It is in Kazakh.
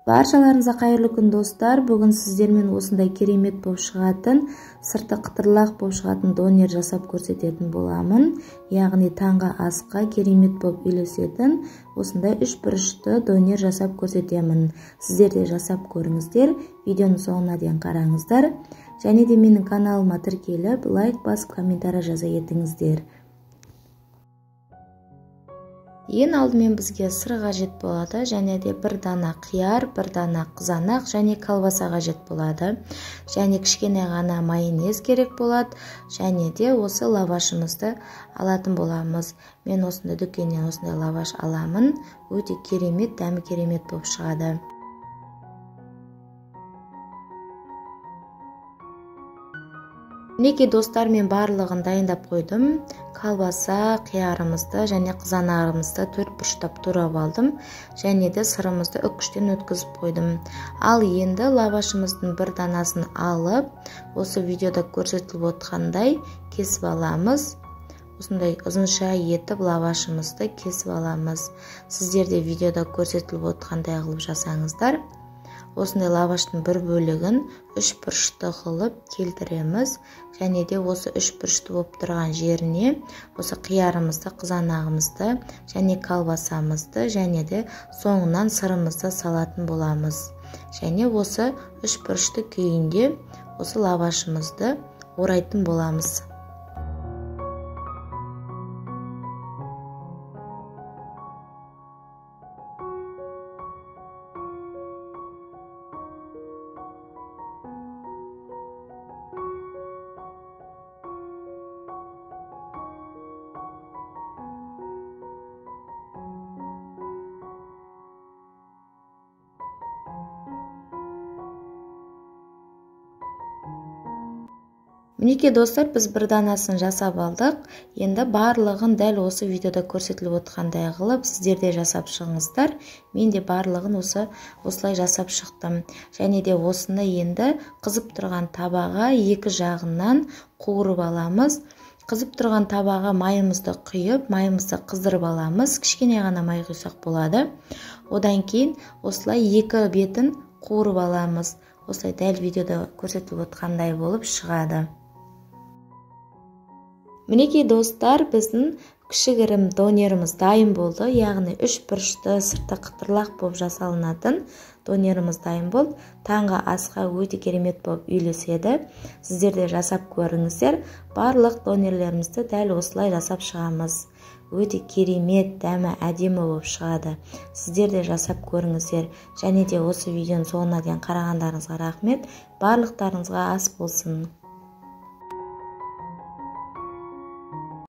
Баршаларыңызға қайырлы күн достар. Бүгін сіздермен осындай керемет болып шығатын, сырты қытырлақ болып шығатын донер жасап көрсететін боламын. Яғни таңғы асқа керемет болып үйлесетін осындай үш бұрышты донер жасап көрсетемін. Сіздер де жасап көріңіздер, видеоның соңына дейін қараңыздар. Және де менің каналыма тіркеліп, лайк басып, комментарий жаза кетіңіздер. Ең алдымен бізге сыр қажет болады, және де бір дана қияр, бір дана қызанақ және колбаса қажет болады. Және кішкене ғана майонез керек болады, және де осы лавашымызды алатын боламыз. Мен осындай дүкеннен осындай лаваш аламын. Өте керемет, дәмі керемет болып шығады. Мінекей достар, мен барлығын дайындап қойдым. Колбаса, қиярымызды және қызанағымызды төрт бұрыштап турап алдым. Және де сырымызды үккіштен өткізіп қойдым. Ал енді лавашымыздың бір данасын алып, осы видеода көрсетіліп отқандай кесіп аламыз. Осындай ұзынша етіп лавашымызды кесіп аламыз. Сіздер де видеода көрсетіліп отқандай қылып жасаңыздар. Осындай лаваштың бір бөлігін үш бұрышты қылып келтіреміз. Және де осы үш бұрышты болып тұрған жеріне осы қиярымызды, қызанағымызды және колбасамызды және де соңынан сырымызды салатын боламыз. Және осы үш бұрышты күйінде осы лавашымызды орайтын боламыз. Мінекей достар, біз бір данасын жасап алдық. Енді барлығын дәл осы видеода көрсетіліп отқандай қылып сіздер де жасап шығыңыздар. Мен де барлығын осылай жасап шықтым. Және де осыны енді қызып тұрған табаға екі жағынан қуырып аламыз. Қызып тұрған табаға майымызды құйып, майымызды қыздырып аламыз. Кішкене ғана май құйсақ болады. Одан кейін осылай екі бетін қуырып аламыз. Осылай дәл видеода көрсетіліп отқандай болып шығады. Мінекей достар, біздің кішігірім донеріміз дайын болды. Яғни үш бұрышты сырты қытырлақ болып жасалынатын донеріміз дайын болды. Таңғы асқа өте керемет болып үйлеседі. Сіздер де жасап көріңіздер. Барлық донерлерімізді дәл осылай жасап шығамыз. Өте керемет, дәмі әдемі болып шығады. Сіздер де жасап көріңіздер. Және де осы видеоның соңына дейін қарағандарыңызға рахмет. Барлықтарыңызға ас болсын.